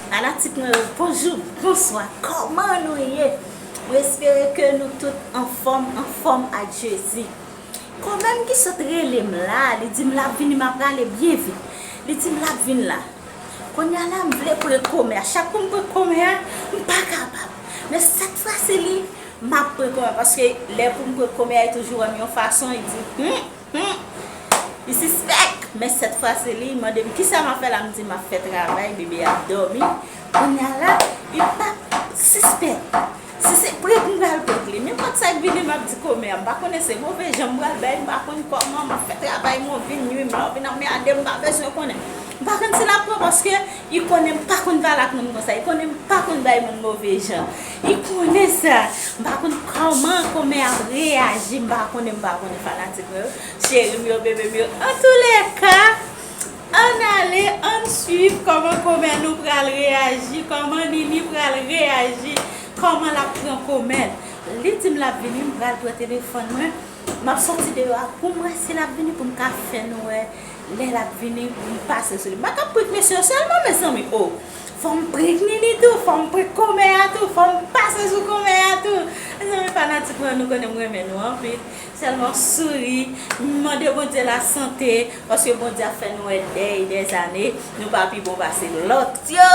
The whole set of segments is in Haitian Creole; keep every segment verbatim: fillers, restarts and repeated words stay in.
Fanatik mwen yo, bonjou, bonswa, kòman nou ye? Mwen espere ke nou tout anfòm, anfòm ak Jezi. Kòmè m ki sot rele m la, li di m l ap vini, m ap rale byen vit. Li di m l ap vin la. Kounye a la, m vle pran kòmè a. Chak pou m pran kòmè a, m pa kapab. Men sèt fwa se li, m ap pran kòmè a. Paske lè pou m pran kòmè a, li toujou wè m yon fason, li di, hmm, hmm. Li sispèk. Men sèt fwa se li, li mande m kisa m ap fè la, m di m ap fè travay, bebe ap dòmi. Kounye a la, li pa sispèk. Si se prank m pral prank li. Nenpòt sa k vini, m ap di kòmè a. M pa konnen se move jan m pral bay, m pa konn kòman m ap fè travay mwen, vin nwi m, lè w vin anmède m, m pa bezwen konnen. M pa konn si l ap pran paske li konnen m pa konn pale ak moun konsa. Li konnen m pa konn bay moun move jan. Li konnen sa. M pa konn kòman kòmè ap reyaji. M pa konnen, m pa konnen fanatik mwen yo. Cheri m yo, bebe m yo. Antoulèka, ann ale, ann swiv kòman kòmè nou pral reyaji, kòman Nini pral reyaji, kòman l ap pran kòmè l. Li di m l ap vini, m pral pran telefòn mwen. M ap sòti deyò a pou m wè si l ap vini pou m ka fè nou wè lè l ap vini pou m pase sou li. M pa ka prank mesye yo sèlman, mezanmi. O, fò m prank Nini tou, fò m prank kòmè a tou, fò m pase sou kòmè a tou. Mezanmi, fanatik mwen, nou konnen m renmen nou anpil. Sèlman souri, mande Bondye lasante, paske Bondye ap fè nou wè dèy dèzane, nou pa pi bon pase lòt yo.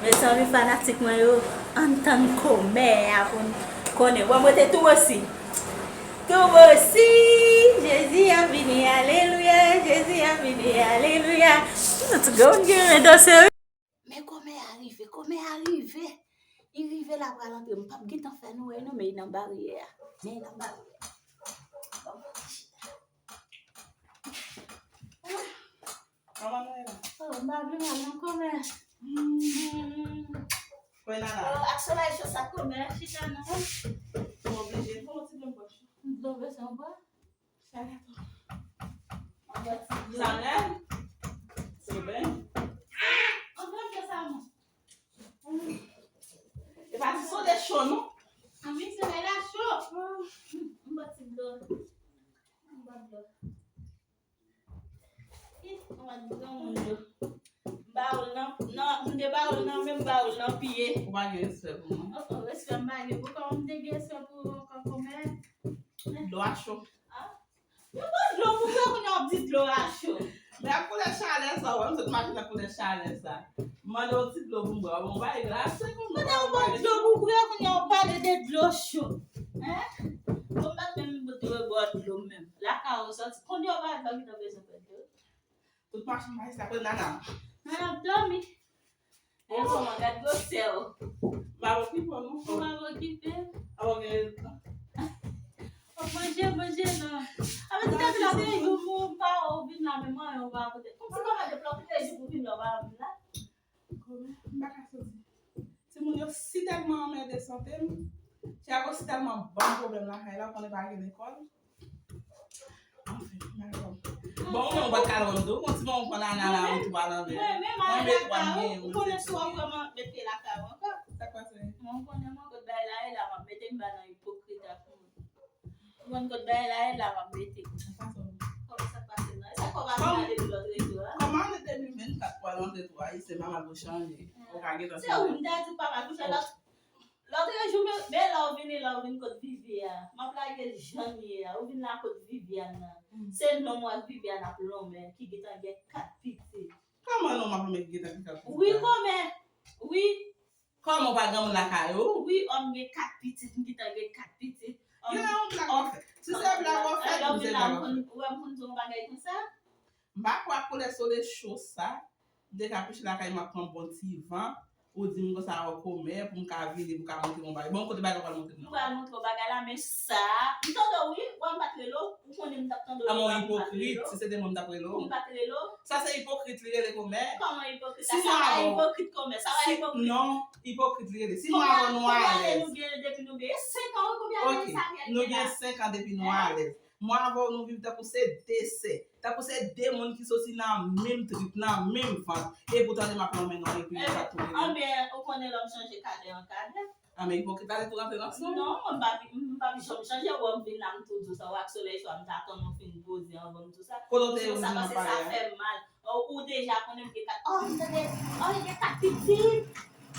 Mezanmi, fanatik mwen yo, ann tann kòmè a pou n konnen. Bon, mwen te tou osi. Tou osi, Jezi ap vini, alelouya, Jezi ap vini, alelouya. Tout granmoun ki renmen danse, wi. Men kòmè a rive, kòmè a rive. Li rive la pral antre, m p ap gentan fè nou wè non, men li nan baryè a. Men li nan baryè a. Kòman nou ye la? Oh, m pa vle mal non kòmè. Hmm. Kwen la la. Oh, ak solèy cho sa kòmè, chita non. M oblije pran yon ti dlo bò cho. Dlo bezwen bwè? Sa la tou. Sa rèd. Se byen. Ann pran dlo sa non. E pa ti sote cho non. Ann mikse men la cho. M bwè ti dlo. M bwè dlo. Ih, mwen di granmoun yo. M ba ou l nan, nan, m te ba ou l nan men, m ba ou l nan pye. Ou pa gen respè pou mwen. Oh, oh, respè m pa gen pou kòman m te gen respè pou ou ankò kòmè. Dlo a cho. Ah. Yo ban dlo pou bwè kounye a w ap di dlo a cho. Men ak koulè chalè sa, w wè m sot mache nan koulè chalè sa. M mande w ti dlo pou m bwè, w bon, w pa glase pou m bwè. Kounye a w ban dlo pou bwè, kounye a w pale de dlo cho. Hein? Bon, m pa t menm dwe bwè dlo menm. Lakay ou sòti, konbyen w pa t bwè ki te bezwen bwè dlo? Tout machann majistra pran nana. Nana ap dòmi. E kòman, gad gwosè w. M ap okipe w non. Ou p ap okipe m. Ap gen rezon. Manje, manje non. Apa ti gade la, se yon jou pa ou vin la, men mwen, ou pa pote. Kòmsi kòman depi lòt jou pou vin la, ou pa vin la? M pa ka soti. Timoun yo si tèlman anmède sante m, Tiago si tèlman ban m pwoblèm lakay la, ou konnen pa gen lekòl. Anfen, dakò. Bon, ou menm ou pa t ka lwen m tou, ou konn ti bon ou pran nana la, ou tou al anlè. Mwen, men malè lakay ou, ou konnen si w ap vrèman mete lakay ou ankò. Sa k pase? Mwen, ou konnen mwen, kot bagay la ye la, m ap mete m pa nan ipokrit ak moun. Ou konn kot bagay la ye la, m ap mete. Sa k pase? Kòman sa k pase nan? E sa k fè w pa vin ale pou lòt rezo a? Kòman ane de mil vennkat pral antre tou Ayisyen pa mal pou chanje? Ou ka gentan chanje. Se ou m ta di pa mal pou chanje. Lòt, lòt jou, men, men lè w vini, lè w vin kot Vivi a. M ap lage l jan l ye a. Ou vin la kot Viviane nan. Se nonm ou ak Viviane ap lonmen, ki gentan gen kat pitit. Kòman nonm ap lonmen ki gentan gen kat pitit? Wi, kòmè. Wi. Kòman ou pa granmoun lakay ou? Wi, òm gen kat pitit, m gentan gen kat pitit. Gen yon blag w ap fè. Si se blag w ap fè, se blag w ap fè. Ou wè m konn di yon bagay konsa? M pa kwè ak koulè solèy cho sa. M te ka kouche lakay m ap pran bon ti van. Ou di m konsa, o, kòmè pou m ka vini, pou m ka montre yon bagay. Bon, kote bagay ou pral montre m nan? M pral montre w bagay la, men sa. M tande w wi, wè m pa t rele w, ou konnen m t ap tande w depi m pa t rele w. A, men w ipokrit, si se te mwen m t ap rele w. M pa t rele w. Sa se ipokrit li rele kòmè. Kòman ipokrit? Sa pa ipokrit kòmè, sa pa ipokrit. Non, ipokrit li rele. Si mwen avè w nou alèz. Konbyen ane nou gen depi nou gen senk an, wi, konbyen ane sa gen la? Ok, nou gen senk an depi nou alèz. Mwen avè w nou viv tankou se de sè. Tankou se de moun ki soti nan menm trip, nan menm vant. Epoutan li m ap lonmen nou epi li pa tou rele. Anben, ou konnen lòm chanje kadè an kadè. A, men ipokrit la te tou rantre nan san. Non, mwen pa, m pa janm chanje, wè m vin la, m tou di w sa, w ak solèy cho a, m ta tann ou fin poze anvan m di w sa. Kote w te ye ou di m nan palè a? Sa fè m mal. Ou, ou deja konnen m gen kat. Oh, m tande, oh, li gen kat pitit,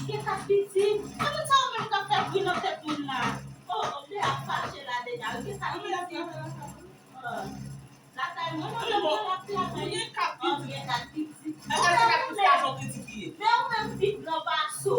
gen kat pitit. E moun sa yo menm k ap fè bri nan tèt moun la. Oh, oh, m deja fache la deja. Gen kat pitit. Oh. Lakay mwen, mwen menm mwen ap travay. Ou gen kat pitit. Ou gen kat pitit. Èske se kat pitit gason pitit li ye? Men ou menm pitit nan vaso.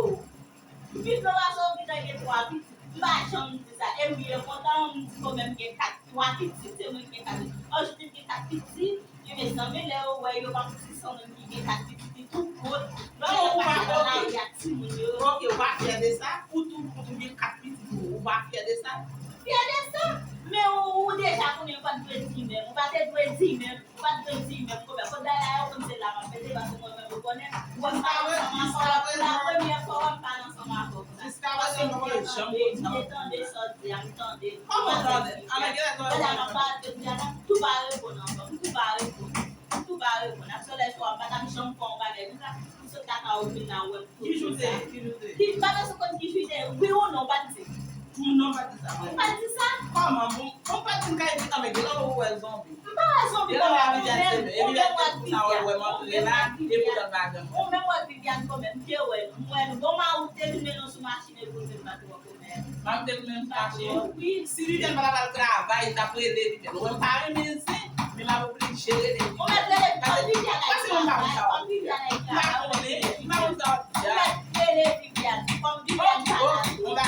Pitit nan vaso ou gentan gen twa pitit. M pa janm di sa. E m byen kontan, m di konbyen m gen kat, twa pitit, se mwen ki gen kat pitit. Anjou te gen kat pitit. Ebyen, mezanmi, lè yo wè yo pa pouti san moun ki gen kat pitit, li tou kout. Lè yo pa nan lari ak timoun yo. Ok, ou pa fyè de sa? Ou tou kout, ou gen kat pitit, ou, ou pa fyè de sa? Fyè de sa? Men ou, ou deja konnen ou pa t dwe di menm. Ou pa te dwe di menm. Ou pa t dwe di menm. Konbyen, kot dayè yo konn se la m ap mete, paske mwen menm ou konnen. Ou wè m pale ansanm avè w. Se la premyè fwa w wè m pale ansanm avè w. Jiska prezan, mwen pa janm konn sa. M te tande sa w di a, m tande. Kòman tande? Ala, gen lè sa w di a, m ap pale, m ap tou pa reponn ankò. M tou pa reponn. M tou pa reponn. Ak solèy swa, m pa t ap janm fè yon bagay konsa. M sot kaka ou vin la, ou wè m. Ki jou te ye? Ki jou te ye? Ki, m pa bezwen konn ki jou te ye. Wi ou non, ou pa t di. Non, ou pa t di sa. Ou pa t di sa? Kòman? Bon, ou pa t di m ka evite, men gen lè ou wè zonbi. M pa wè zonbi kòmè, ou menm wè Viviane, ou menm wè Viviane kòmè, m te wè l, m wè l, bon, mari w te vin mennen l sou machin epi w di m pa t wè kòmè. Mari w te vin mennen l sou machin? Wi. Si Viviane pa t ap al travay, li t ap rele Viviane. Ou wè m pa renmen zen, men m ap oblije rele Viviane. Ou mèt rele, kòm Viviane al travay, kòm Viviane al travay. M pa konnen, m pa konn sa w ap di a. Ou mèt rele Viviane, kòm Viviane pa la.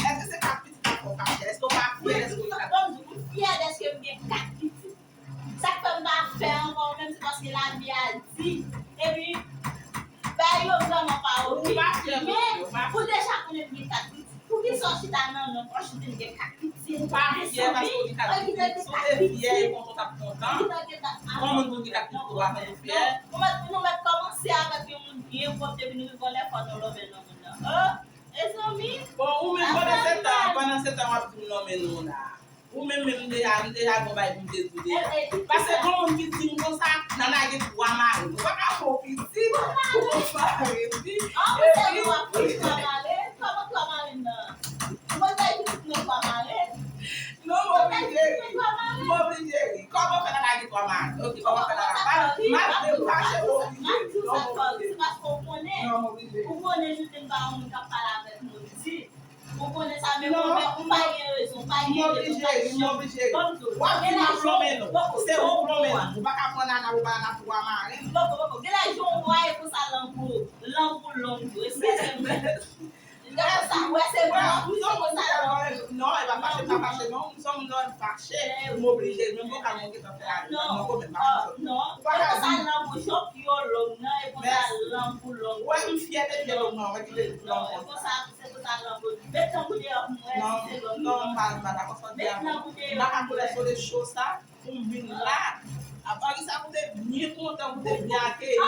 Èske se kat pitit la fè w fache? Èske w pa fyè dèske w gen kat pitit? Bon, m fyè dèske m gen kat pitit. Sa k fè m pa fè ankò menm, se paske lavi a di. Epi, bagay yo vrèman pa oke. Men, ou deja konnen m gen kat pitit. Poukisa w chita nan non, w chita m gen kat pitit? Ou pa fyè paske w gen kat pitit. Si w te fyè, e konsa w t ap kontan. Kòman pou w gen kat pitit, ou pa santi w fyè? Nou mèt, nou mèt kòmanse avèk yon moun byen pwòp, depi nou rive yon lè fò nou lonmen non moun nan. Oh, mezanmi. Bon, ou menm pandan se tan, pandan se tan w ap di m lonmen non la. Ou menm, menm m deja, m deja gon bagay pou m te di w deja. Paske gon moun ki di m konsa, nan lage twa mari. Ou pa ka fè w pitit, ou gon mari, wi. An, ou sèvi w ap fè twa mari? Kòman twa mari nan? Mwen bay pitit mwen twa mari? Non, m oblije ri. M oblije ri. Kòman fè nan lage twa mari? Ok, kòman fè nan lage? M ap dekouraje, m oblije ri. Non, m oblije ri. Non, m oblije ri. Ou konnen, Judith pa yon moun k ap pale avèk moun di. Ou konnen sa, men mwen, m pa gen rezon, m pa gen rezon, m pa gen rezon. M oblije ri, m oblije ri. W ap di m ap lonmen non. Se ou k lonmen non. Ou pa ka pran nana, ou pa nana pou w a maren. Poko, poko. Gen lè jan w rayi konsa lang ou, lang ou long tou. Eskize m. Lè konsa, w wè se mwen, w ap di konsa lang ou. Non, e pa fache, m pa fache non. M se yon moun lè m fache, m oblije. Menm vokal mwen gentan fè a. Non, non, non. Ou pa ka di. E konsa lang ou chòk yo long nan, e konsa lang ou long. Ou wè m fyè de pye long nan, ou wè ki de long konsa. Se pou sa lang ou. Met lang ou deyò pou m wè si se lang ou. Non, non, m pa, m pa dakò sa w di a non. M pa ka koule sou de cho sa pou m vin la. Apre sa, pou te byen kontan, pou te byen akeyi m,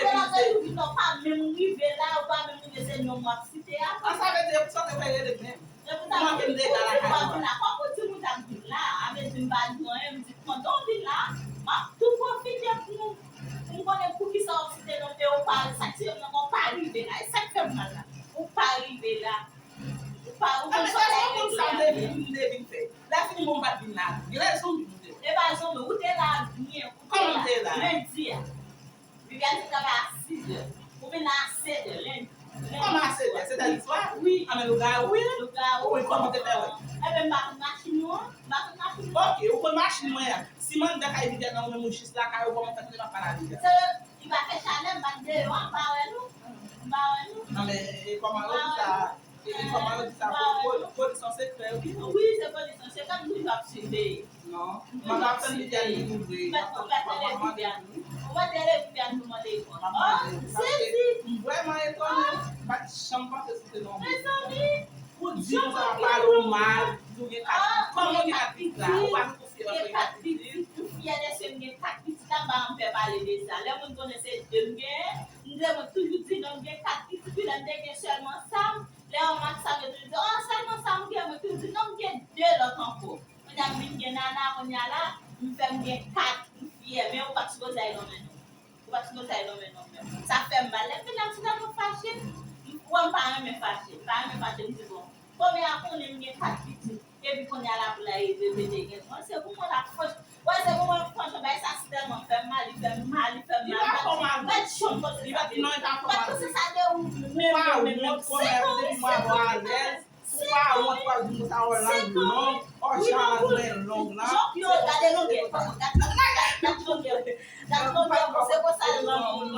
epi se. Ou pa menm rive la, ou pa menm rive, se non m w ap site a. An, sa vle di, e pou sa w te fè rele m menm. Ou manke m deja lakay mwen. Kòm ou di m ou t ap vin la, a vle di m pa di anyen, m di pandan w vin la, m ap tou pwofite pou, pou m konnen poukisa w ap site non m, e ou pa, sa k se yon nan w pa rive la, e sa k fè m mal la. Ou pa rive la. Ou pa, ou konn sa w te vin fè. Lè fini bon, m pa t vin la. Gen rezon m vin te. E pa zonbi, ou te la byen. Kòman m te la? Lendi a. Viviane te travay a sis è. Ou vin la a sèt è, lendi. Kòman a sèt è? Sèt è di swa? Wi. A, men lougawou wi. Lougawou. Wi, kòman te fè wè? Ebyen, m pa konn machin ou an. M pa konn machin ou an. Ok, ou konn machin mwen an. Si m anndan kay Viviane nan, ou menm ou jis lakay ou, kòman fè tande m ap pale a Viviane? Se Li pa fè chalè, m pa t deyò a, m pa wè nou. M pa wè nou. Non, men, e kòman yo di sa? E, e kòman yo di sa? Polis an sekrè, wi. Wi, se polis an sekrè, m toujou ap siveye. Non, m ap tann Viviane vin ouvri. M ap tande Viviane. Ou mèt rele Viviane pou mande kont. Oh, m sezi. M vrèman etone. M pa t janm panse si se non. Mezanmi. Ou di konsa, pale w mal, di w gen kat pitit. Kòman w gen kat pitit la? Ou pa konfye paske w gen kat pitit. Ou fyè dèske m gen kat pitit la, m pa janm pè pale de sa. Lè moun konnen se de m genyen, m te mwen toujou di non m gen kat pitit, wi, lè m te gen sèlman Sam, lè yo mak Sam yo toujou di, oh, sèlman Sam ou gen, mwen toujou di non m gen de lòt ankò. Kounye a m vin gen Nana, kounye a la, m fè m gen kat, m fyè, men ou pa t sipoze al lonmen non. Ou pa t sipoze al lonmen non menm. Sa fè m mal. Lè m vin la, m ti tèlman fache. Ou wè m pa renmen fache. M pa renmen fache, m di bon. Kòmè a konnen m gen kat pitit. Epi kounye a la pou l al repete gen. Mwen se pou mwen la franch. Wè se pou mwen franchman, bagay sa si tèlman fè m mal, li fè m mal, li fè m mal. Li pa fè w mal. Mèt chanm kote sa te. Li pa, non, li pa fè w mal. Mèt kote sa te ou. Kòmè depi mwa bò alèz. Ou pa wont, w ap di m konsa, w lang long, o jan lang mwen long lan. Jòk yo, gade longè. Gad longè. Gad longè, se konsa lang long.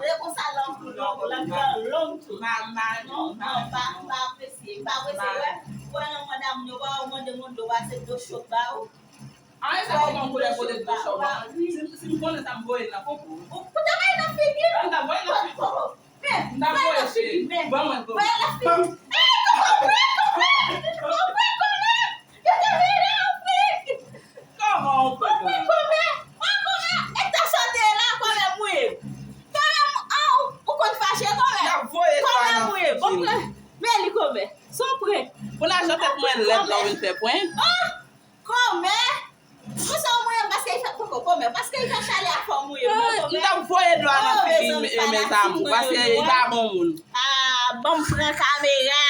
Se konsa lang long, lang long tou. Non, non, pa, pa apresye. Pa apresye, wè. Wè nan manda moun yo, wè, w mande moun do, w aksepte yo chòk ba ou. A, e sa kòman koulè kote dlo chòk ba. Si, si m konnen sa, m voye l nan koko. Ou, ou ta voye nan figi l. M ta voye l nan figi l. Men, m ta voye l nan figi l. Men, ban mwen l. Voye l nan figi l. Ey, kòman, kòman, kòman, kòman, kòman, kòman, kòman, kòman, kòman, kòman, e ta sote la, kòman mwen. Kòman, a, ou, ou konn fache, kòman. M ta voye l nan figi l. Kòman mwen. Bon, men li kòman. Son prank. Pou lajan tèt mwen lèd la, w vin fè prank. Ah! Kòmè? Konsa w mouye m paske li fè koko kòmè, paske li fè chalè a fè w mouye m non kòmè. M t ap voye dlo a nan figi l, mezanmi, paske li pa bon moun. Ah, ban m pran kamera.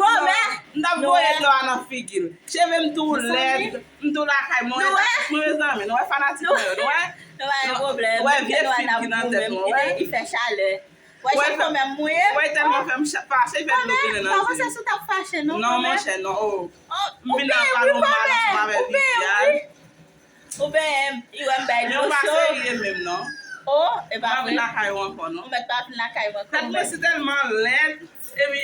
Kòmè? M t ap voye dlo a nan figi l. Cheve m tou lèd, m tou lakay mwen, mezanmi, nou wè fanatik mwen yo, nou wè? Nou pa gen pwoblèm, nou wè vye fil ki nan tèt mwen, wè? Li fè chalè. Wè, jan kòmè m mouye. Wè, tèlman fè m fache, fè dlo goumen nan zye m. Kòmè, m pa panse si w t ap fache non, kòmè. Non, monchè, non, oh. M vin nan kay ou mal ansanm avèk Viviane. Ou benyen, ou benyen, ou wè m bay dlo cho. Men ou pa serye menm, non. Oh, e pa vre. M pa vin lakay ou ankò, non. Ou mèt pa vin lakay mwen, kòmè. Tèt mwen si tèlman lèd, epi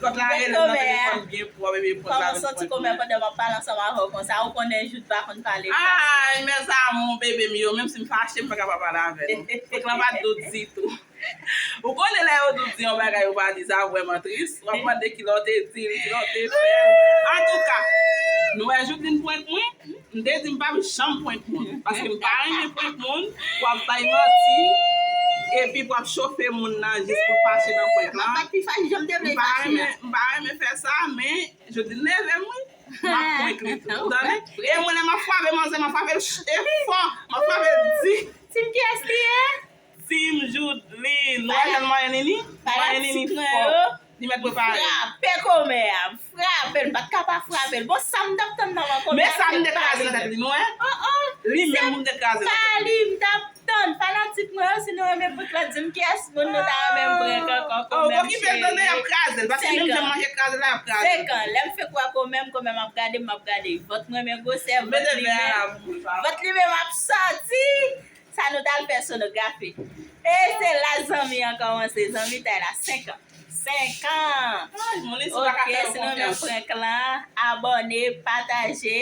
kòt la rele m nan telefòn byen pwòp, epi pòt la vin prank mwen. Kòman w santi kòmè pandan m ap pale ansanm avè w konsa? Ou konnen Jude pa konn pale fasil. Ay, mes amours, bebe m yo, menm si m fache, m pa ka pa pale avè nou. Prank lan pa t dout ditou. Ou konnen lè yo di w di yon bagay ou pa di, sa vrèman tris. W ap mande kilè w te di l, kilè w te fè l. Antouka, nou wè Judeline prank mwen, m te di m p ap janm prank moun. Paske m pa renmen prank moun, w ap bay manti, epi w ap chofe moun nan jis pou fache nan prank lan. M pa renmen, m pa renmen fè sa, men Judeline leve m, wi. M ap prank li tou. Ou tande? E mwen, lè m ap frape manzè, m ap frape l ch-, e fò. M ap frape l di. Team kiyès li ye? Team Judeline. Nou wè jan l manyen nini? Manyen nini fò. Li mèt prepare. Frape kòmè a. Frape l. M pa t ka pa frape l. Bon, sa m t ap tann nan men kòmè a. Men sa m te kraze nan tèt li, nou wè? Oh, oh. Li menm pou m te kraze nan tèt li. Se pa li m t ap tann. Fanatik mwen yo, si nou renmen prank lan, di m kiyès moun nou ta renmen m prank ankò. Oh, kòmè m cheri. Okipe l tande, y ap kraze l. Paske menm jan m manje kraze l la, y ap kraze l. Senk an. Lè m fèk wè kòmè m, kòmè m ap gade, m ap gade. Vant mwen renmen gwosè, vant li menm. Vant li menm ap sòti. Sa nou t al fè sonografi. E se la zanmi an kòmanse. Zanmitay la, senk an. Senk an. Ay, moun isi pa ka fè yo konfyans. Ok, si nou renmen prank lan, abòne, pataje.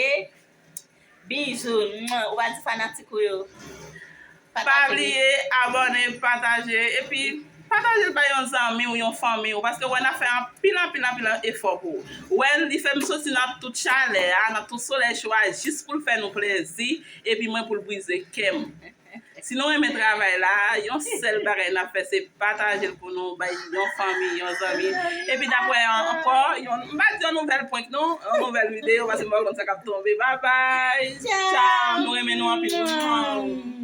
Bizou. Mwa. Ou pa di fanatik ou yo. Pa bliye abòne, pataje, epi pataje l bay yon zanmi w, yon fanmi w, paske wè n ap fè anpil, anpil, anpil efò pou ou. Wè l, li fè m soti nan tout chalè a, nan tout solèy cho a, jis pou l fè nou plezi, epi mwen pou l brize kè m. Si nou renmen travay la, yon sèl bagay n ap fè, se pataje l pou nou bay yon fanmi, yon zanmi. Epi n ap wè ankò, yon, m pa di yon nouvèl prank non, yon nouvèl videyo, paske m pa konn sa k ap tonbe. Babay! Tchaw! Nou renmen nou anpil.